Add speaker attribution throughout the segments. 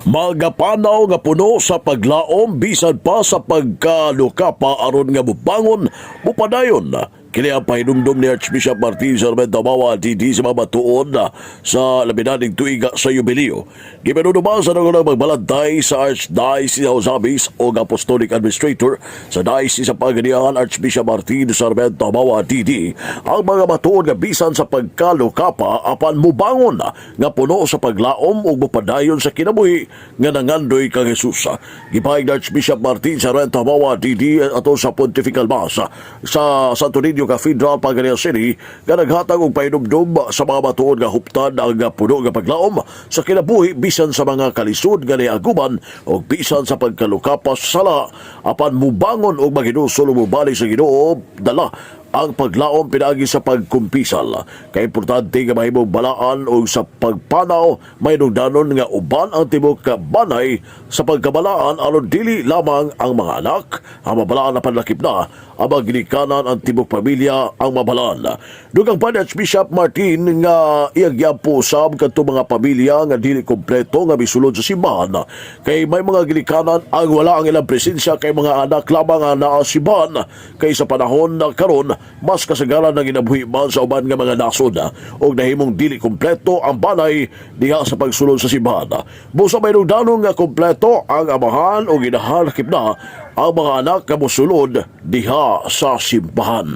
Speaker 1: Magapanaw nga puno sa paglaom bisan pa sa pagkalukapa aron nga mubangon, mupadayon. Kini ang pahinumdum ni Archbishop Martin Sarmento Mawa DD sa mga matuod sa labinaning tuiga sa Jubileo. Gipanunuman sa nangunang magbalantay sa Archdiocese of Ozamiz o Apostolic Administrator sa Diocese sa Pagadian, Archbishop Martin Sarmento Mawa DD, ang mga matuod nga bisan sa pagkalukapa apan mubangon nga puno sa paglaom ug mupadayon sa kinabuhi nga nangandoy kang Jesus. Gipahayag ni Archbishop Martin Sarmento Mawa DD ato sa Pontifical Mass sa Santo Niño Cathedral, Pagadian City, nga naghatag og pahinumdum sa mga matuod nga huptan ang puno nga paglaom sa kinabuhi bisan sa mga kalisod nga niaguman o bisan sa pagkalukapas sa sala apan mubangon og maghinusol ug mubalik sa Ginoo dala ang paglaom pinaagi sa pagkumpisal. Kay importante nga mahimong balaan o sa pagpanaw may nugdanon nga uban ang tibuok ka banay sa pagkabalaan aron dili lamang ang mga anak ang mabalaan apan lakip na ang mga ginikanan, ang tibuok pamilya ang mabalaan. Dugang pa ni Archbishop Martin nga iyang usab kadto mga pamilya nga dili kompleto nga misulod sa simbahan kay may mga ginikanan ang wala ang ilang presensya kay mga anak lamang ang naa simbahan, kay sa panahon na karon mas kasagaran ng ginabuhi man sa uban nga mga nasod og nahimong dili kompleto ang balay diha sa pagsulod sa simbahan. Busa may nugdanon nga kompleto ang amahan o ginahan, lakip na ang mga anak nga mosulod diha sa simbahan.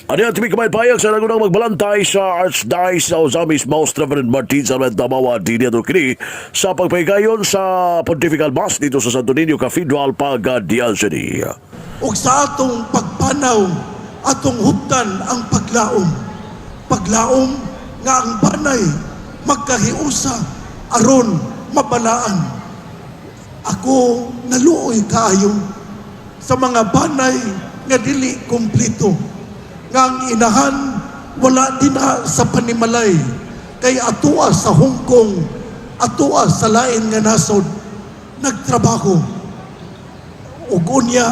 Speaker 1: Ani ang tibik kamay payag sa nagunang magbalantay sa Archdiocese sa Ozamiz, Most Reverend Martin Sarmento Mawa DD kini sa pagpahigayon sa Pontifical Mass dito sa Santo Niño Cathedral, Pagadian City.
Speaker 2: Ug sa atong pagpanaw, atong huptan ang paglaom. Paglaom nga ang banay magkahiusa aron mabalaan. Ako naluoy kaayo sa mga banay nga dili kumplito. Nga ang inahan wala dinha sa panimalay kay atua sa Hong Kong, atua sa lain nga nasod nagtrabaho, ug unya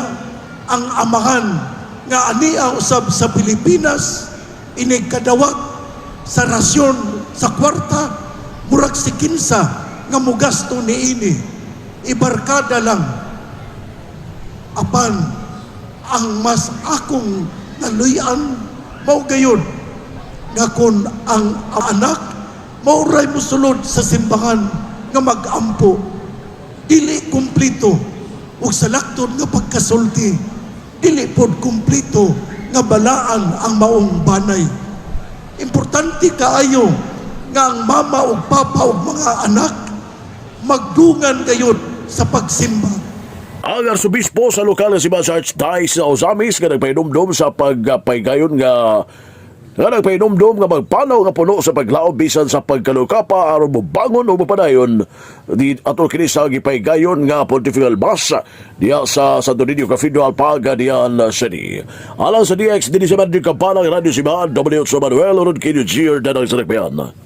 Speaker 2: ang amahan nga ania usab sa Pilipinas, inig kadawat sa rasyon sa kwarta, murag si kinsa nga mugasto niini, ibarkada lang. Apan ang mas akong naluyan mao gayud nga kon ang anak mao ray mosulod sa simbahan nga mag-ampo, dili kumplito, ug sa laktod nga pagkasulti, dili pod kumplito nga balaan ang maong banay. Importante kaayo nga ang mama ug papa ug mga anak magdungan gayud sa pagsimba.
Speaker 1: Ang arsobispo sa lokal nga simbahan sa Archdiocese sa Ozamiz nga nagpahinumdum sa pagpaygayon nga nagpahinumdum nga magpanaw nga puno sa paglaom bisan sa pagkalukapa aron mobangon o mopadayon di ato kini sa gipaygayon nga Pontifical Mass diha sa Santo Niño Cathedral, Pagadian City. Alang sa DX dinhi sa Madrid Kampana, Radio Simbahan, W. Manuel, Rod Kinyo Gier, Danang sa Nagbayan.